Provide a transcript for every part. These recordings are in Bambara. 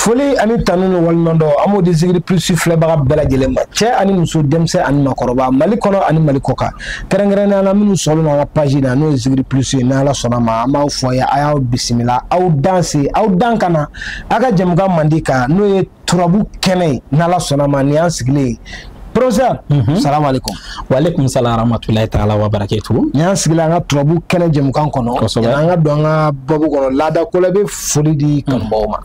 Foli ani tanu ni waleɲumandɔn an b'o di Zikiri Plus filɛbaga bɛɛ lajɛlen ma, cɛ ani muso, denmisɛn ani maakɔrɔba, Mali kɔnɔ ani Mali kɔ kan, kɛrɛnkɛrɛnnenya la minnu sɔgɔlen don an ka page la, n'o ye Zikiri Plus ye. N'Ala sɔnna ma, an b'aw fɔ ye, a y'aw bisimila, aw danse, aw dan ka na aw ka jɛmukan mandi kan, n'o ye turabu kɛnɛ ye. N'Ala sɔnna ma, nin y'an sigilen ye. Professeur, salamu aleykum. Waaleykum salam rahmatulahi taala wa barakatuhu. Nin y'an sigilen an ka turabu kɛnɛ jɛmukan kɔnɔ. Kosɛbɛ. An ka don an ka babu kɔnɔ, laada ko la, i bɛ foli di kanubagaw ma.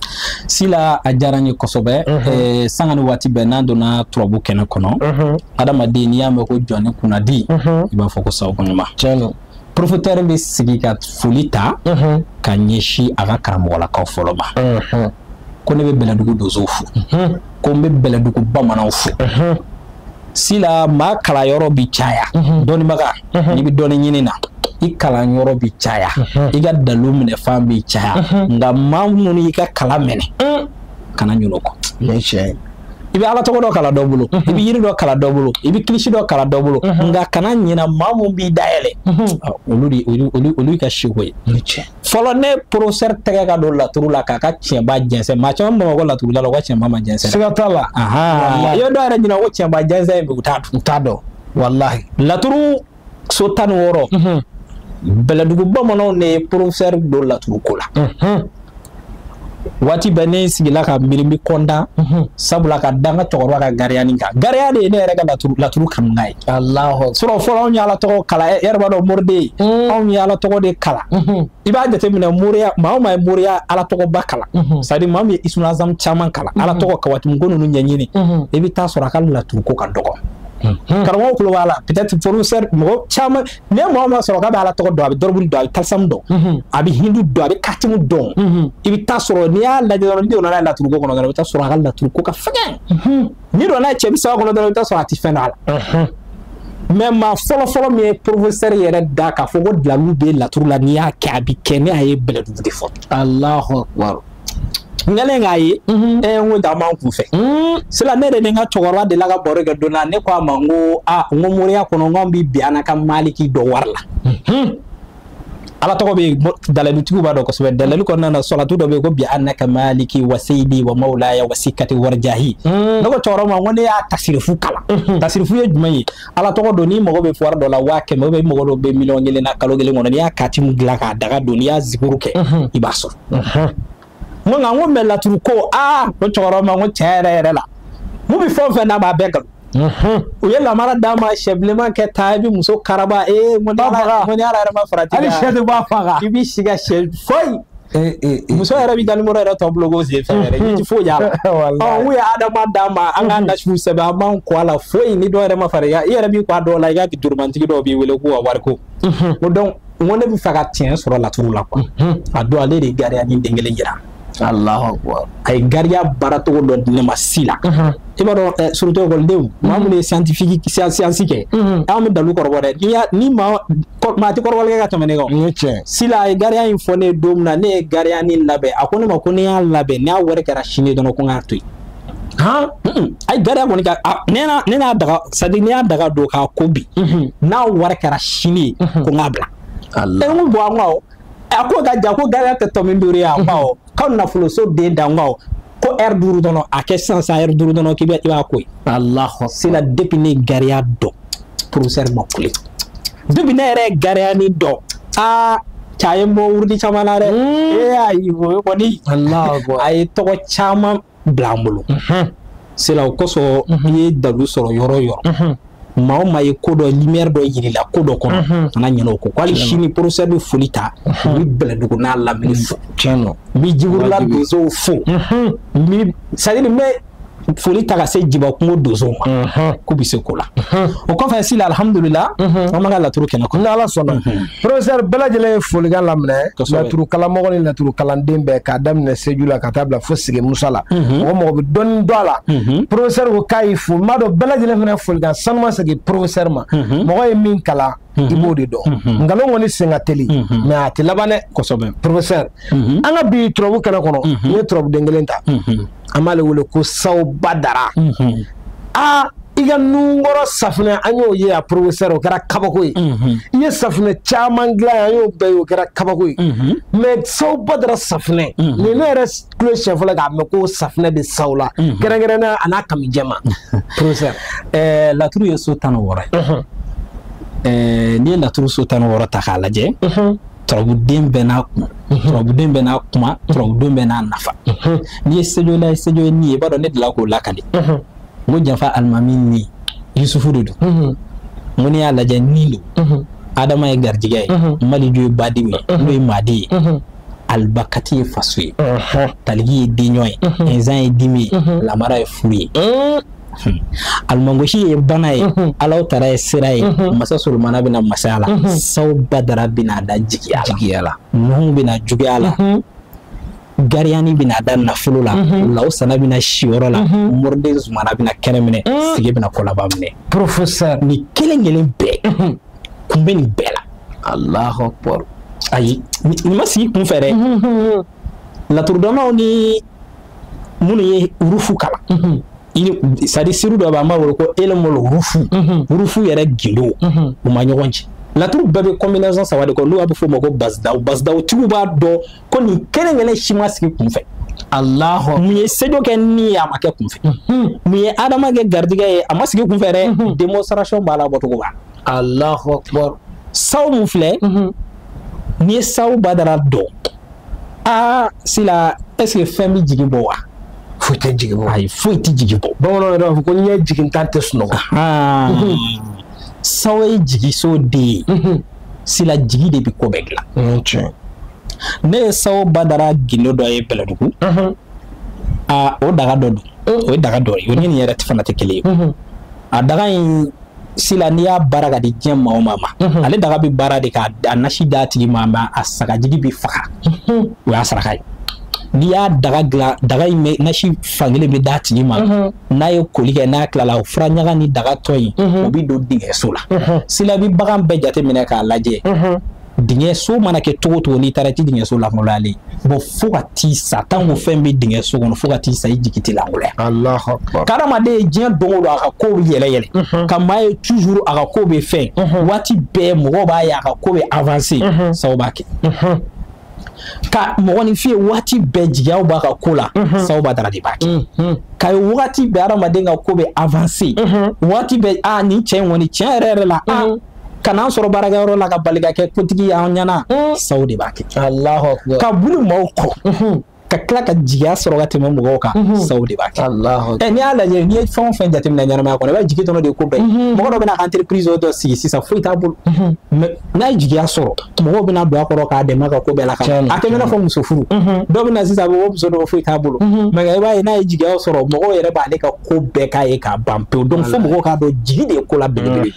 Sila, a diyara n ye kosɛbɛ. Sanga ni waati bɛɛ n'an donna turabu kɛnɛ kɔnɔ, adamaden, n'i y'a mɛn ko jɔnni kunnadi, i b'a fɔ ko sababu ɲuman. Tiɲɛ don. Professeur bɛ sigi ka foli ta ka ɲɛsin a ka karamɔgɔlakaw fɔlɔ ma, ko ne bɛ Bɛlɛdugu donsow fo, ko n bɛ Bɛlɛdugu bamananw fo. Sila, maa kalanyɔrɔ bi caya, dɔnnibaga, n'i bɛ dɔnni ɲini na, i kalanyɔrɔ bi caya, i ka dalu minɛ fan bi caya, nka maa minnu y'i ka kalan minɛ, kana ɲinɛ o kɔ. Nin ye tiɲɛ ye. I bɛ ala tɔgɔ dɔ kalan dɔ bolo, i bɛ yiri dɔ kalan dɔ bolo, i bɛ kilisi dɔ kalan dɔ bolo, nka kana ɲinɛ maa mun b'i dayɛlɛ, olu de olu ka seko ye. Nin ye tiɲɛ. Fɔlɔ, ne professeur tɛgɛ ka don laturu la k'a ka tiɲɛba jɛnsɛn, maa caman Bamakɔ laturudala la, u ka tiɲɛba ma jɛnsɛn. Siga t'a la. I ye dɔw yɛrɛ ɲininka ko tiɲɛba jɛnsɛn in bɛ, u t'a dɔn. U t'a dɔn walahi. Laturu so 16, Bɛlɛdugu bamananw de ye professeur don laturu ko la. Waati bɛɛ ne sigila ka miiri, n bɛ kɔntan, sabula ka da n ka cɛkɔrɔba ka gariyani kan. Gariya de ye ne yɛrɛ ka laturu kanu n'a ye. Alahu. Sɔrɔ fɔlɔ, anw ye ala tɔgɔ kalan, e yɛrɛ b'a dɔn, moriden, anw ye ala tɔgɔ de kalan. I b'a jateminɛ, moriya, maa o maa ye moriya ala tɔgɔba kalan, c'est à dire maa min ye ismunazam caman kalan, ala tɔgɔ kawatimu ko ninnu ɲɛɲini, i bɛ taa sɔrɔ a ka laturu ko ka dɔgɔ. Karamɔgɔ kulo b'a la, peut-être professeur, mɔgɔ caman, ni ye maa o maa sɔrɔ k'a bɛ ala tɔgɔ dɔn, a bɛ dɔrɔbuli dɔn, a bɛ talisamu dɔn, a bɛ hindu dɔn, a bɛ katimu dɔn, i bɛ taa sɔrɔ n'i y'a lajɛ dɔrɔn, n'i donna n'a ye laturu ko kɔnɔ dɔrɔn, i bɛ taa sɔrɔ a ka laturu ko ka fɛgɛn. N'i donna n'a ye cɛ bi saba kɔnɔ dɔrɔn, i bɛ taa sɔrɔ a ti fɛn dɔn a la. Mais maa fɔlɔ fɔlɔ min ye professeur yɛrɛ da k'a fɔ ko dalu bɛ laturu la, n'i y'a kɛ a bɛ kɛ, ne y'a ye Bɛlɛdugu de fɔ. Alahu akubar. N kɛlen k'a ye, n ko dan b'an kun fɛ. Sila, ne de ni n ka cɛkɔrɔba delila ka baro kɛ don na, ne ko a ma, n ko aa, n ko moriya kɔnɔ, n k'anw bi bin an ka maliki dɔ wari la. Ala tɔgɔ bɛ yen, dalalutigiw b'a dɔn kosɛbɛ. Dalalu kɔnɔna na, sɔlatu dɔ bɛ yen ko bi annaka maliki wa seyidi wa mawlaya wa sikati warjahi. Ne ko cɛkɔrɔba ma, n ko ne y'a tasirifu kalan. Tasirifu ye jumɛn ye? Ala tɔgɔ don, n'i mago bɛ wari dɔ la, 100 000, ou bien i mago dɔ bɛ miliyɔn 1 na kalo kelen kɔnɔ, n'i y'a katimu dilan k'a daga don, n'i y'a zikuru kɛ, i b'a sɔrɔ. N ko nka, n ko mɛ laturu ko, aa, ko cɛkɔrɔba ma, n ko tiɲɛ yɛrɛ yɛrɛ la, mun bɛ fɛn o fɛn n'a b'a bɛɛ nkalon. U ye lamara d'a ma, sɛ bilenman kɛ taa, i bɛ muso karaba, ee, n ko ni Ala, n ko ni Ala yɛrɛ ma farati, hali sɛ tɛ bɔ a faga. I b'i si ka sɛ foyi. Muso yɛrɛ b'i ka numéro yɛrɛ tɔ bloqué sen fɛ yɛrɛ, i ti foyi y'a la. Ɔ, n ye Adama d'a ma, an ka nasiw sɛbɛn, an b'an ko a la foyi, ni dɔw yɛrɛ ma fara i kan, i yɛrɛ b'i ko a dɔw la, i ka jurumantigi dɔw b'i wele k'u ka wari ko. N ko donc, n ko ne bɛ fɛ ka tiɲɛ sɔrɔ laturu la quoi. A don, ale de ye gariya ni den kelen yira. Alahu akubar. A ye gariya baaracogo dɔ di ne ma si la. I b'a dɔn, surtout ekɔlidenw, maa minnu ye scientifique, science kɛ, anw bɛ dalu kɔrɔbɔ dɛ. N'i y'a ni maa maa tɛ kɔrɔbɔli kɛ ka tɛmɛ ne kan. Nin ye tiɲɛ. Sila, a ye gariya in fɔ ne ye don min na, ne ye gariya nin labɛn, a ko ne ma ko ne y'a labɛn, n'a wari kɛra sini dɔrɔn, ko n k'a to yen. Han. A ye gariya kɔni ka ne n'a daga, c'est à dire ne y'a daga don k'a ko bi, n'a wari kɛra sini ye, ko n k'a bila. Allah. E, n ko bɔn, an ko a ko ka ja, ko gariya tɛ tɔmi duuru ye, a ko awɔ, k'aw nafoloso den da, n ko awɔ, ko heure 5 dɔrɔn, a kɛ sisan sisan, heure 5 dɔrɔn, k'i bɛ i b'a ko ye. Alahu akubar. Sila, depuis ne ye gariya dɔn, professeur ma kule. Depuis ne yɛrɛ ye gariya ni dɔn, aa, cɛ, a ye n bɔ wurudi caman na dɛ. Ee, ayi, o kɔni, Alahu akubar. a ye tɔgɔ caman bila an bolo. Sila, o kosɔn, i ye dalu sɔrɔ yɔrɔ o yɔrɔ, maa o maa ye ko dɔ lumière dɔ yir'i la ko dɔ kɔnɔ, kana ɲinɛ o kɔ. Ko hali sini, professeur bɛ foli ta, u bɛ Bɛlɛdugu n'a lamini fo, Tiɲɛ don. n bɛ Jiburula Wajibi. donsow fo, n bɛ, c'est à dire n bɛ foli ta ka se Jiba kungo donsow ma k'u bɛ se ko la. O kɔfɛ Sila alhamdulila an b'an ka laturu kɛnɛ kɔnɔ. Ni Ala sɔnna professeur bɛɛ lajɛlen ye folikan laminɛ laturu kalamɔgɔ ni laturu kalanden bɛɛ k'a daminɛ Seju la ka taa bila fo Sigi Musa la mɔgɔ mɔgɔ bɛ dɔɔnin dɔn a la professeur ko k'a y'i fo n b'a dɔn bɛɛ lajɛlen fana ye folikan sanuma segin professeur ma mɔgɔ ye min kalan i b'o de dɔn nkalon kɔni sen ka teli mais a tɛ laban dɛ. Kosɛbɛ. Professeur an ka bi turabu kɛnɛ kɔnɔ n ye turabuden kelen ta an b'ale wele ko Sawo Badara. Aa i ka nunkɔrɔ safunɛ an y'o ye a professeur o kɛra kabako ye. I ye safunɛ caman dilan an y'o bɛɛ ye o kɛra kabako ye. Mais Sawo Badara safunɛ nin ne yɛrɛ tulo siɲɛ fɔlɔ k'a mɛn ko safunɛ bɛ sawo la kɛrɛnkɛrɛnnenya a n'a kami jɛma professeur. Laturu ye so 16 ye. N'i ye laturu so 16 ta k'a lajɛ turabuden bɛɛ n'a kun turabuden bɛɛ n'a kuma turabuden bɛɛ n'a nafa. N'i ye Sejo la ye Sejo ye nin ye i b'a dɔn ne delila k'o lakale. N ko janfa alimami ni Yusufu de don. N ko n'i y'a lajɛ ni don Adama ye garijɛgɛ ye Maliju ye baden ye n'o ye maaden ye Alibakati ye faso ye Taligi ye denɲɔ ye Ɛnzan ye dimi ye Lamara ye furu ye. Alimangosi ye bana ye Alaw tara ye sira ye Masa Solomana bɛna masaya la Sawo Badara bɛna da jigiya la Nuhu bɛna juguya la Gariyani bɛna da nafolo la Law Sana bɛna siyɔrɔ la Moriden Zumana bɛna kɛnɛ minɛ Sigi bɛna kɔlaba minɛ. Professeur nin kelen kelen bɛɛ kun bɛ nin bɛɛ la. Allahu akbar. Ayi nin ma sigi kun fɛ dɛ. Laturudɔnnaw ni minnu ye urufu kalan c'est-à-dire siru dɔ b'an b'a wele ko elmol urufu urufu yɛrɛ gindo u ma ɲɔgɔn cɛ. Laturu bɛɛ bɛ combinaison saba de kɔ n'u b'a fɔ o ma ko basidaw basidaw tigiw b'a dɔn ko nin kelen kelen si ma sigi kun fɛ. Allahu. Mun ye Sejo kɛ ni ye a ma kɛ kun fɛ. Mun ye Adama kɛ garijɛgɛ ye a ma sigi kun fɛ dɛ. Démonstration b'a la bɔcogo b'a. Allahu akbar. Sawo mun filɛ n'i ye Sawo Badara dɔn aa Sila est-ce que fɛn bɛ jigin bɔ wa? Foyi tɛ jigin bɔ. Ayi foyi tɛ jigin bɔ. Bamananw yɛrɛ b'a fɔ ko ɲɛ jigintan tɛ sunɔgɔ. Sawo ye jigiso den ye. Sila jigi de bɛ ko bɛɛ dilan. Tiɲɛ. Ne ye Sawo Badara gindo dɔ ye Bɛlɛdugu. Aa o daga dɔ don. O ye daga dɔ ye o ni nin yɛrɛ fana tɛ kelen ye. A daga in Sila n'i y'a baara ka di diɲɛ maa o maa ma. Ale daga bɛ baara de k'a nasi d'a tigi ma a sagajigi bɛ faga. O y'a saraka ye. N'i y'a daga dilan daga in bɛ nasi fankelen bɛ d'a tigi ma n'a ye koli kɛ n'a tilala o fura ɲaga ni daga tɔ in o bɛ don dingɛso la. Sila bɛ bagan bɛɛ jateminɛ k'a lajɛ dingɛso mana kɛ cogo o cogo n'i taara i ti dingɛso lankolonyalen bon fo ka t'i sa tant que fɛn bɛ dingɛso kɔnɔ fo ka t'i sa i jigi tɛ lankolonya. Allahu akbar. K'adamaden ye diɲɛ don o don a ka ko bɛ yɛlɛ yɛlɛ ka maa ye toujours a ka ko bɛ fɛn waati bɛɛ mɔgɔw b'a ye a ka ko bɛ avancer sawo b'a kɛ. Ka mɔgɔninfin ye waati bɛɛ jigiyaw b'a ka ko la Sawo Badara de b'a kɛ. Ka ye waati bɛɛ adamaden ka ko bɛ avancer waati bɛɛ aa nin cɛ in kɔni tiɲɛ yɛrɛ yɛrɛ la aa ka n'an sɔrɔ baarakɛyɔrɔ la ka bali ka kɛ kotigi y'an ɲɛna Sawo de b'a kɛ. Allahu akbar. Ka buli maaw kɔ ka tila ka jigiya sɔrɔ ka tɛmɛ mɔgɔw kan Sawo de b'a kɛ. Allahu akbar. N'i y'a lajɛ n'i ye fɛn o fɛn jateminɛ ɲɛnamaya kɔnɔ i b'a jigi tɔnɔ de ye ko bɛɛ ye. Mɔgɔ dɔ bɛna a ka entreprise dɔ sigi sisan foyi t'a bolo mais n'a ye jigiya sɔrɔ mɔgɔw bɛna don a kɔrɔ k'a dɛmɛ a ka ko bɛɛ la ka a tɛ i n'a fɔ muso furu dɔw bɛna sisan a bɛ ko muso dɔw foyi t'a bolo mais i b'a ye n'a ye jigiya sɔrɔ mɔgɔw yɛrɛ b'ale ka ko bɛɛ k'a ye k'a ban pewu donc fo mɔgɔw k'a dɔn jigi de ye ko la belebele.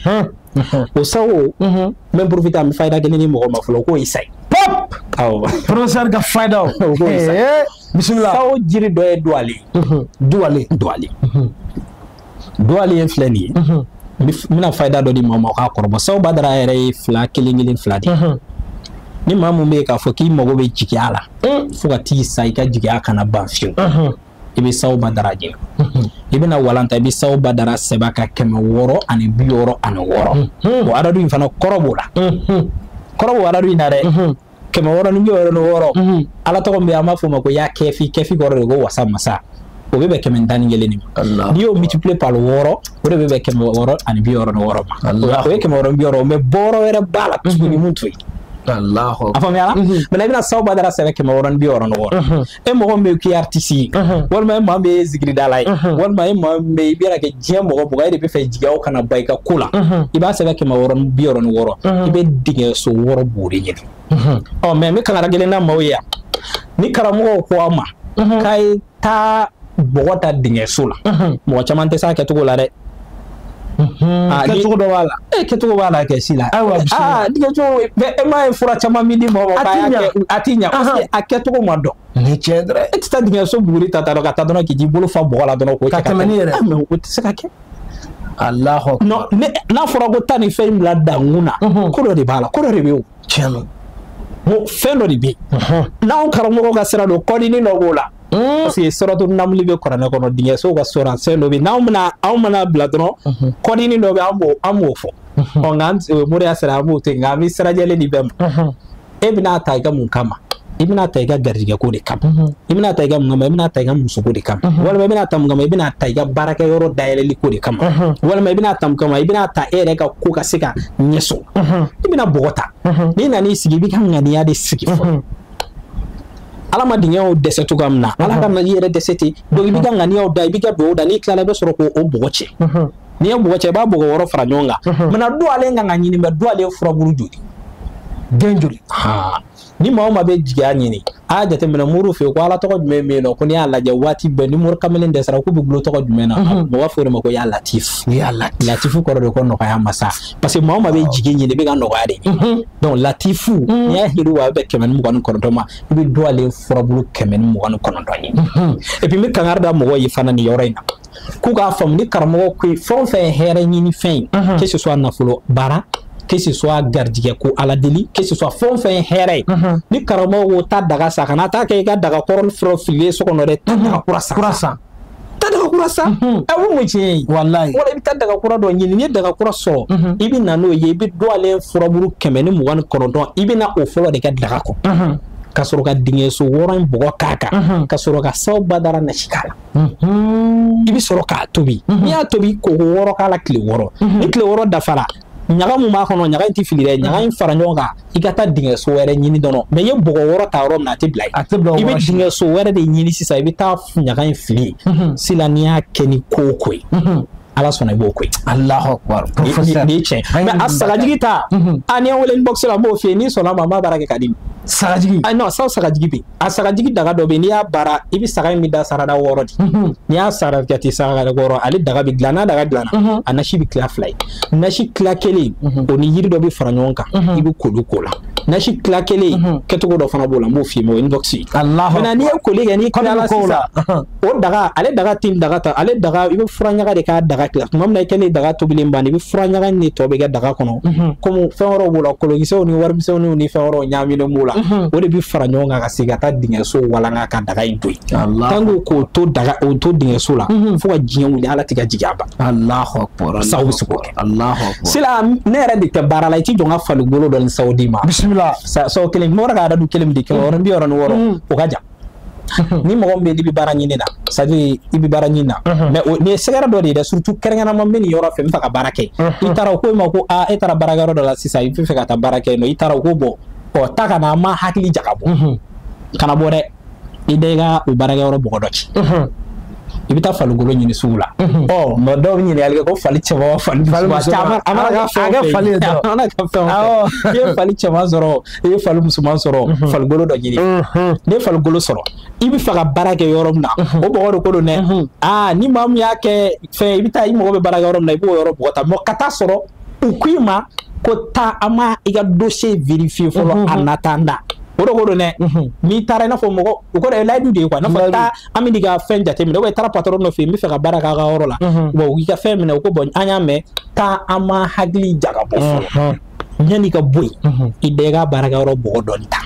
O sawo n bɛ profiter an bɛ fayida kelen di mɔgɔ ma fɔlɔ k'o ye sa ye. Pop. Awɔ. Professeur ka fayida o. O k'o ye sa ye. Bisimila. Sawo jiri dɔ ye duwale. Duwale. Duwale. Duwale ye filɛ nin ye. N bɛna fayida dɔ di maa ma o k'a kɔrɔbɔ. Sawo Badara yɛrɛ ye 2 1 1 2 de ye. Ni maa mun bɛ yen k'a fɔ k'i mago bɛ jigiya la fo ka t'i sa i ka jigiya kana ban fiyewu. I bɛ Sawo Badara ɲini. I bɛna walanta i bɛ Sawo Badara sɛbɛn ka 666. O adadu in fana kɔrɔ b'o la. Kɔrɔ b'o adadu in na dɛ. 666. Ala tɔgɔ min bɛ yen an b'a fɔ o ma ko ya kɛfi kɛfi kɔrɔ de ko wasa masa. O bɛ bɛn 111 de ma. N'i y'o multiplier par 6 o de bɛ bɛn 666 ma. O ye 660 mais bɔyɔrɔ wɛrɛ b'a la tuguni mun t'o ye. Allahu. A faamuyara? Maintenant i bɛna Sawo Badara sɛbɛn 666. E mɔgɔ min bɛ yen k'i ye artiste ye walima e maa min ye zikiridala ye walima e maa min bɛ yen i bɛna kɛ diɲɛ mɔgɔ mɔgɔ e de bɛ fɛ jigiyaw kana ban i ka ko la i b'a sɛbɛn 666 i bɛ dingɛso 6 bori ɲini. Ɔ mais n bɛ kankari gɛlɛn da maaw ye yan ni karamɔgɔw ko a ma k'a ye taa bɔgɔ ta dingɛso la, mɔgɔ caman tɛ s'a kɛcogo la dɛ. Kɛcogo dɔ b'a la. Kɛcogo b'a la kɛ si la. Ayiwa, bisimila. Kɛcogo, e m'a ye fura caman min di mɔgɔ ma k'a y'a kɛ, a ti ɲa parce que a kɛcogo ma dɔn. Ni tiɲɛ dɔrɔn. E tɛ taa dingɛso buguri ta dɔrɔn ka taa dɔrɔn k'i bolo fa bɔgɔ la dɔrɔn k'o ka tɛmɛ ni yɛrɛ. Mais o tɛ se ka kɛ. Alahu akbar. Non, n'a fɔra ko taa nin fɛn in bila dankun na, ko dɔ de b'a la, ko dɔ de bɛ yen o. Tiɲɛ don. N ko fɛn dɔ de bɛ yen. N'anw karamɔgɔw ka sira don, kɔdini dɔ b'o la. Parce que suratu namuli bɛ kuranɛ kɔnɔ, dingɛsow ka sura fɛn dɔ bɛ yen. N'anw bɛna anw mana bila dɔrɔn, kɔdini dɔ bɛ yen, an b'o fɔ. Ɔ nka moriya sira an b'o to yen, nka an bɛ sirajɛlen di bɛɛ ma. E bɛna ta i ka mun kama? I bɛna ta i ka garijɛgɛ ko de kama. I bɛna ta i ka mun kama? I bɛna ta i ka musoko de kama. Walima i bɛna ta mun kama? I bɛna ta i ka baarakɛyɔrɔ dayɛlɛli ko de kama. Walima i bɛna ta mun kama? I bɛna ta e yɛrɛ ka ko ka se ka ɲɛ sɔrɔ. I bɛna bɔgɔ ta. N'i nan'i sigi, i b'i ka ŋaniya de sigi fɔlɔ. Ala ma dingɛw dɛsɛ cogoya min na, Ala ka na i yɛrɛ dɛsɛ ten. Donc i b'i ka ŋaniyaw da, i b'i ka duwawu da, n'i tilala i bɛ sɔrɔ k'o bɔgɔ cɛ. N'i ye bɔgɔ cɛ, i b'a bɔgɔ wɔɔrɔ fara ɲɔgɔn kan. Maintenant du ale kan ka ɲini, mɛ du ale ye furabulu joli? Den joli? Ni maa o maa bɛ jigiya ɲini, a y'a jateminɛ moriw fɛ yen ko Ala tɔgɔ jumɛn bɛ yen nɔ, ko n'i y'a lajɛ waati bɛɛ ni mori kamalen dɛsɛra k'u bɛ gulo tɔgɔ jumɛn na, mɔgɔ b'a fɔ o de ma ko ya Latif. Ya Latif. Latifu kɔrɔ de ko nɔgɔya masa. Parce que maa o maa bɛ jigi ɲini, i bɛ ka nɔgɔya de ɲini. Donc Latifu, n'i y'a yiriwa a bɛ bɛn 129 ma, i bɛ du ale furabulu 129 ɲini. Et puis n bɛ kangari da mɔgɔw ye fana nin yɔrɔ in na, k'u k'a faamu ni karamɔgɔ ko fɛn o fɛn ye hɛrɛ ɲini fɛn ye, que ce soit nafolo baara, que ce soit garijɛgɛ ko Ala deli, que ce soit fɛn o fɛn ye hɛrɛ ye, ni karamɔgɔ ko taa daga san, kana taa kɛ i ka daga kɔrɔ fɔlɔ fililen so kɔnɔ dɛ, taa daga kura san. Kura san. Taa daga kura san. O mun tiɲɛ ye? Walayi. Wala i bɛ taa daga kura dɔ ɲini, n'i ye daga kura sɔrɔ, i bɛ na n'o ye, i bɛ dɔ ale furabulu 129, i bɛ na o fɔlɔ de kɛ daga kɔnɔ. Ka sɔrɔ ka dingɛso wɔɔrɔ in bɔgɔ k'a kan, ka sɔrɔ ka saw badara nasi k'a la. I bɛ sɔrɔ k'a tobi. N'i y'a tobi, koko wɔɔrɔ k'a la tile 6. Ni tile 6 dafara, ɲaga mun b'a kɔnɔ, ɲaga in tɛ fili dɛ, ɲaga in fara ɲɔgɔn kan, i ka taa dingɛso wɛrɛ ɲini dɔrɔn. Mais i ye bɔgɔ wɔɔrɔ ta yɔrɔ min na, a tɛ bila yen. A tɛ bila o I bɛ yɔrɔ si. dingɛso wɛrɛ de ɲini sisan, i bɛ taa ɲaga in fili. Sisan n'i y'a kɛ ni ko o ko ye, Ala sɔnna i b'o ko ye. Alahu akbar. Professeur. Ni tiɲɛ. Mais a sagajigi ta, a ni ye wele inbox la, n b'o f'i ye, n'i sɔnna ma, n b'a baara kɛ ka d'i ma. Sagajigi. Ah non, saw sagajigi bɛ yen. A sagajigi daga dɔ bɛ yen, n'i y'a baara, i bɛ saga in bɛ da sarada 6 de. N'i y'a sara jate sarada 6, ale daga bɛ dilan, n'a daga dilanna, a nasi bɛ tila 2 ye. Nasi tila 1, o ni yiri dɔ bɛ fara ɲɔgɔn kan, i bɛ koli k'o la. Nasi tila 1, kɛcogo dɔ fana b'o la, n b'o f'i ye, o ye inbox ye. Alahu. Maintenant n'i ye koli kɛ, n'i tilala sisan, o daga, ale daga tɛ daga ta, ale daga, i bɛ fura ɲaga de k'a daga tila. Tuma min na i kɛlen daga tobilen ban, i bɛ fura ɲaga in de tɔ bɛ kɛ daga kɔnɔ. Komi fɛn wɛrɛw b'o la, kolokisɛw ni warimisɛnninw ni fɛn wɛrɛw ɲagaminen b'o la. O de bɛ fara ɲɔgɔn kan ka segin ka taa dingɛso walanga ka daga in to yen. Tant que k'o to daga, o to dingɛso la, fo ka diɲɛ wuli, Ala tɛ ka jigin a ban. Alahu akbar. Sago bɛ se k'o kɛ. Alahu akbar. Sisan ne yɛrɛ de tɛ baara la, i t'i jɔ n ka faligolo dɔ ni sawo d'i ma. Bisimila. Sawo kelen, n bɔra ka adadu kelen di, 666, o ka jan. Ni mɔgɔ min bɛ yen n'i bɛ baara ɲini na, c'est à dire i bɛ baara ɲini na, mais nin ye sɛgɛrɛ dɔ de ye dɛ, surtout kɛrɛnkɛrɛnnama n bɛ nin yɔrɔ fɛ, n bɛ fɛ ka baara kɛ. I taara o ko i ma ko aa e taara baarakɛyɔrɔ dɔ la sisan, i bɛ fɛ ka taa baara kɛ yen nɔ, i taara o ko bɔ, ɔ taa ka na, an ma hakili jagabɔ. Kana bɔ dɛ, i da i ka o baarakɛyɔrɔ bɔgɔ dɔ ci. I bɛ taa faligolo ɲini sugu la. Ɔ mɛ dɔw bɛ ɲininkali kɛ ko fali cɛman wa fali musoman. A mana kɛ fɛn o fɛn ye, a mana kɛ fɛn o fɛn, i ye fali cɛman sɔrɔ, i ye fali musoman sɔrɔ, faligolo dɔ ɲini. N'i ye faligolo sɔrɔ, i bɛ fɛ ka baara kɛ yɔrɔ min na, o bɔgɔ de ko don dɛ. Aa ni maa min y'a kɛ fɛn, i bɛ taa i mago bɛ baara kɛ yɔrɔ min na, i b'o yɔrɔ bɔgɔ ta. Mɛ ka taa sɔrɔ u k'i ma ko taa an ma i ka dossier vérifier fɔlɔ a nata da. O de ko don dɛ. N'i taara i n'a fɔ mɔgɔ, o kɔrɔ ye layidu de ye quoi. I n'a fɔ taa an bɛ n'i ka fɛn jateminɛ, ou bien i taara patron dɔ fɛ yen, n bɛ fɛ ka baara k'a ka yɔrɔ la. Bon u k'i ka fɛn minɛ, u ko bon an y'a mɛn, taa an ma hakili jagabɔ fɔlɔ. Yanni ka bɔ yen, i da i ka baarakɛyɔrɔ bɔgɔ dɔɔni ta.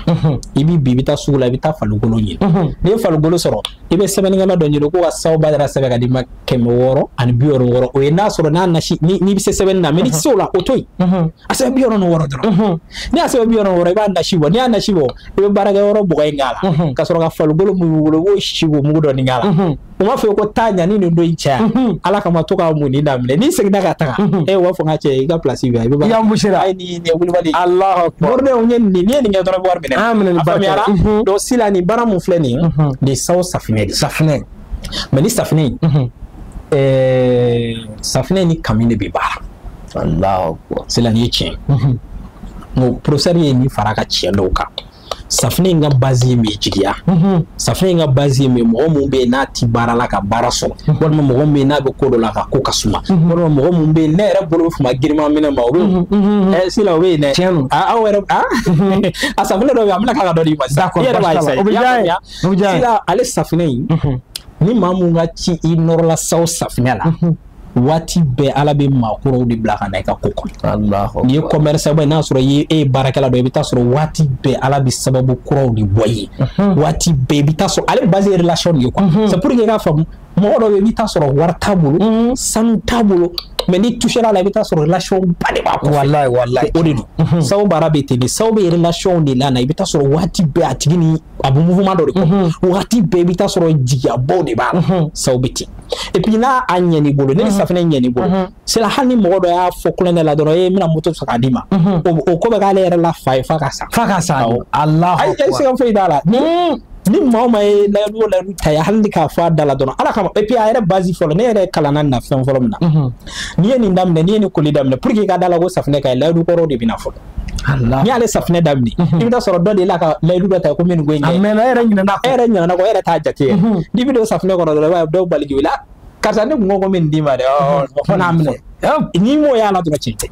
I b'i bi, i bɛ taa sugu la, i bɛ taa faligolo ɲini. N'i ye faligolo sɔrɔ, i bɛ sɛbɛnnikɛla dɔ ɲini ko ka sawo badara sɛbɛn ka d'i ma 666. O ye n'a sɔrɔ n'a nasi, n'i bɛ se sɛbɛnni na, mais n'i tɛ se o la, o to yen. A sɛbɛn 66 dɔrɔn. N'i y'a sɛbɛn 66, i b'a nasi bɔ. N'i y'a nasi bɔ, i bɛ baarakɛyɔrɔ bɔgɔ in k'a la. Ka sɔrɔ ka faligolo mun b'i bolo, i b'o si k'o mugu dɔɔni k'a la. U m'a fɔ ko taa ɲani nin don in cɛ, Ala kama to ka mun ni daminɛ. N'i seginna ka taga, e b'a fɔ n ka cɛ, i ka place bɛ yan, i bɛ I y'an ayi nin ye wulibali. Alahu akbar. Moridenw ye nin, n'i ye nin kɛ dɔrɔn i bɛ wari minɛ. An minɛ ni A barika ye. faamuyara? Donc sisan nin baara mun filɛ nin ye, nin sawo safinɛ de. Safinɛ. Mais ni safinɛ in, safinɛ ni kami de bɛ baara. Alahu akbar. Sisan nin ye tiɲɛ ye. N ko professeur ye nin fara a ka tiɲɛ dɔw kan. Safinɛ in ka base ye min ye jigiya. Safinɛ in ka base ye min ye mɔgɔ mun bɛ yen n'a ti baara la ka baara sɔrɔ, walima mɔgɔ min bɛ yen n'a bɛ ko dɔ la ka ko ka suma, walima mɔgɔ mun bɛ yen ne yɛrɛ bolo bɛ fama girinman minɛ ma o bɛ yen. Sila o bɛ yen dɛ. Tiɲɛ don. Aw yɛrɛ a safinɛ dɔ bɛ yen a bɛna k'a ka dɔ d'i ma sisan. D'accord, i yɛrɛ b'a baasi t'a la. essayer. O bɛ I y'a diya n ye. faamuya? O bɛ diya n ye. Sila ale safinɛ in, ni maa mun ka ci i nɔrɔla sa o safinɛ la, waati bɛɛ Ala bɛ maakɔrɔw de bila ka na i ka ko kɔnɔ. N'i ye commerçant ba ye, n'a sɔrɔ e ye baarakɛla dɔ ye, i bɛ taa sɔrɔ waati bɛɛ Ala bɛ sababu kuraw de bɔ i ye. Waati bɛɛ i bɛ taa sɔrɔ ale base ye relation de ye quoi. C'est pour que i k'a faamu, mɔgɔ dɔ bɛ yen i bɛ taa sɔrɔ wari t'a bolo, sanu t'a bolo, mais n'i touchera la i bɛ taa sɔrɔ relation ba de b'a kɔfɛ. Walayi walayi. O de don. Sawo baara bɛ ten de, sawo bɛ relation de la na, i bɛ taa sɔrɔ waati bɛɛ a tigi ni a bɛ mouvement dɔ de kɔ. Waati bɛɛ i bɛ taa sɔrɔ jigiyabaw de b'a la. Sawo bɛ ten. Et puis n'a a ɲɛn'i bolo, ne ni safinɛ ɲɛn'i bolo, c'est la hali ni mɔgɔ dɔ y'a fɔ kulonkɛ la dɔrɔn, e bɛna moto san k'a d'i ma, o ko bɛ k'ale yɛrɛ la fa ye f'a ka sa. F'a ka sa. Alahu Ayi, akbar. siga foyi t'a la. Ni maa o maa ye layidu o layidu ta ye, hali ni k'a fɔ a da la dɔrɔn, Ala kama. Et puis a yɛrɛ base fɔlɔ, ne yɛrɛ kalanna nin na fɛn fɔlɔ min na, n'i ye nin daminɛ, n'i ye nin koli daminɛ, pour que i ka da la ko safinɛ ka ɲi, layidu kɔrɔw de bɛ na fɔlɔ. N'i y'ale safinɛ daminɛ, i bɛ taa sɔrɔ dɔ de la ka layidu dɔ ta ko min ko in A kɛ. mɛnna, e yɛrɛ ɲinɛna E kɔ. yɛrɛ ɲinɛna kɔ, e yɛrɛ t'a jate yɛrɛ. N'i bɛ don safinɛ kɔnɔ dɔrɔn, i b'a ye dɔw bali k'i wele, karisa ne kun ko ko min d'i ma dɛ, Fo n'a minɛ. N'i m'o y'a la dɔrɔn tiɲɛ tɛ.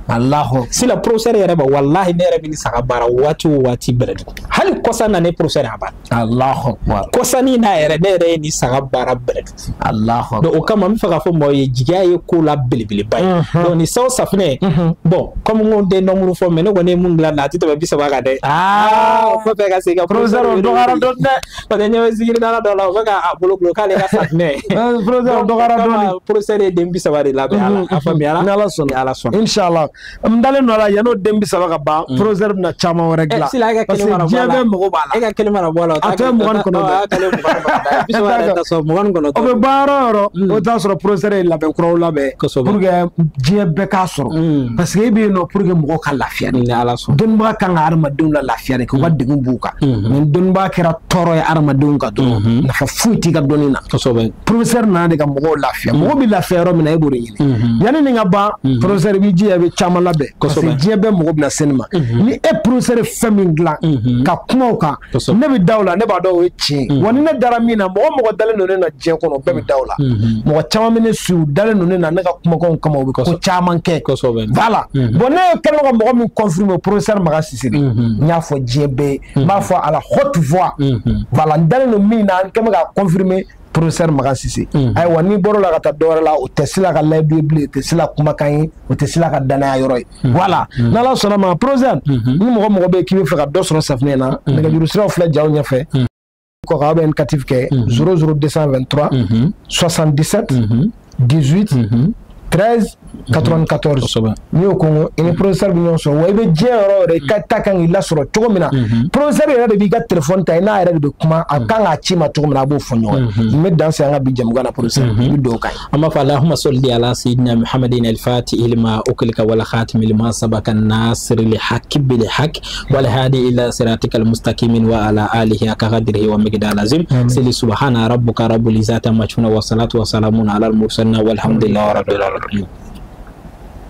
Alahu. Sila professeur yɛrɛ ba, walahi ne yɛrɛ bɛ ni saga baara waati o waati bɛrɛdugu. Hali kɔsa na ne professeur y'a baara. Alahu akbar. Kɔsa ni n'a yɛrɛ ne yɛrɛ ye ni saga baara bɛrɛdugu. Alahu akbar. Donc o kama n bɛ fɛ k'a fɔ mɔgɔw ye, jigiya ye ko la belebeleba ye. Donc ni sawo safinɛ, bon comme n ko n tɛ nombre fɔ, mais ne kɔni ye mun dilan na a tɛ tɛmɛ 30 kan dɛ. O kɔfɛ ka segin ka Professeur o dɔgɔyara dɔɔni dɛ. Parce que ɲɛ bɛ zikiridala dɔ la, o bɛ k'a bolo bolo k'ale ka safinɛ. Professeur o dɔgɔyara dɔɔni. Professeur ye den 30 de labɛn a la, a faamuyara? Ni Ala sɔnna. Ni Ala sɔnna. Inshallah. N dalen don a la, yan'o den 30 ka ban, professeur bɛna caman wɛrɛ dilan. Sila e ka Parce kelen que mana bɔ a diɲɛ la. bɛɛ mago b'a la. E ka kelen mana bɔ a la. A tɔ ye 29. A kelen 29. 30 yɛrɛ t'a sɔrɔ, 29. O bɛ ban yɔrɔ o yɔrɔ, o t'a sɔrɔ professeur ye labɛn kuraw labɛn. Kosɛbɛ. Pour que diɲɛ bɛɛ k'a sɔrɔ. Parce que e bɛ yen nɔ pour que mɔgɔw ka lafiya de. Ni Ala sɔnna. Dɔnnibaga kan ka hadamadenw la lafiya de, k'u ka degun b'u kan. Ni dɔnnibaga kɛra tɔɔrɔ ye hadamadenw kan dɔrɔn, nafa foyi t'i ka dɔnni na. Kosɛbɛ. Professeur nana de ka mɔgɔw lafiya. Mɔgɔ bɛ lafiya yɔrɔ min na, e b'o de ɲini. Yanni nin ka ban, professeur b'i jija i bɛ caman labɛn. Parce que diɲɛ bɛɛ mɔgɔ bɛna se nin ma. Ni e professeur ye fɛn min dilan ka kuma o kan, ne bɛ da o la, ne b'a dɔn o ye tiɲɛ ye. Wa ni ne dara min na, mɔgɔ mɔgɔ dalen don ne na diɲɛ kɔnɔ, bɛɛ bɛ da o la. Mɔgɔ caman bɛ ne su, u dalen don ne na, ne ka kumakanw kama, u bɛ ko caman kɛ. Voilà. Bon ne kɛlen ka mɔgɔ min confirmer, professeur Makan Sise de. N y'a fɔ diɲɛ bɛɛ ye. N b'a fɔ à la haute voix. Voilà, n dalen don min na, n kɛlen bɛ k'a confirmer. Professeur Makan Sise. Ayiwa, n'i bɔr'o la ka taa dɔwɛrɛ la, o tɛ Sila ka layidu ye bilen, o tɛ Sila kumakan ye, o tɛ Sila ka danaya yɔrɔ ye. Voilà. N'Ala sɔnna ma, professeur, ni mɔgɔ mɔgɔ bɛ yen k'i bɛ fɛ ka dɔ sɔrɔ safinɛ na, nɛgɛjuru siraw filɛ jaw ɲɛfɛ. Kɔ aw bɛ indicatif kɛ 00 223 77 18 13 94. N'i y'o ko i ni professeur bɛ ɲɔgɔn sɔrɔ, wa i bɛ diɲɛ yɔrɔ o yɔrɔ, i ka ta kan k'i lasɔrɔ cogo min na, professeur yɛrɛ de b'i ka téléphone ta, i n'a yɛrɛ de bɛ kuma, a kan k'a ci ma cogo min na, a b'o fɔ ɲɔgɔn ye. N bɛ dan sigi an ka bi jamukan na, professeur, i bɛ dugawu k'an ye. An b'a fɔ Allahumma salli ala sayyidina Muhammadin al-fatihi lima ughliqa wal khatimi lima sabaqa an-nasiri li haqqi bil haqq wal hadi ila siratikal mustaqim wa ala alihi haqqa qadrihi wa miqdaril azim. Sali subhana rabbika rabbil izzati amma yasifun wa salatu wa salamun ala al-mursalin walhamdulillahi rabbil alamin.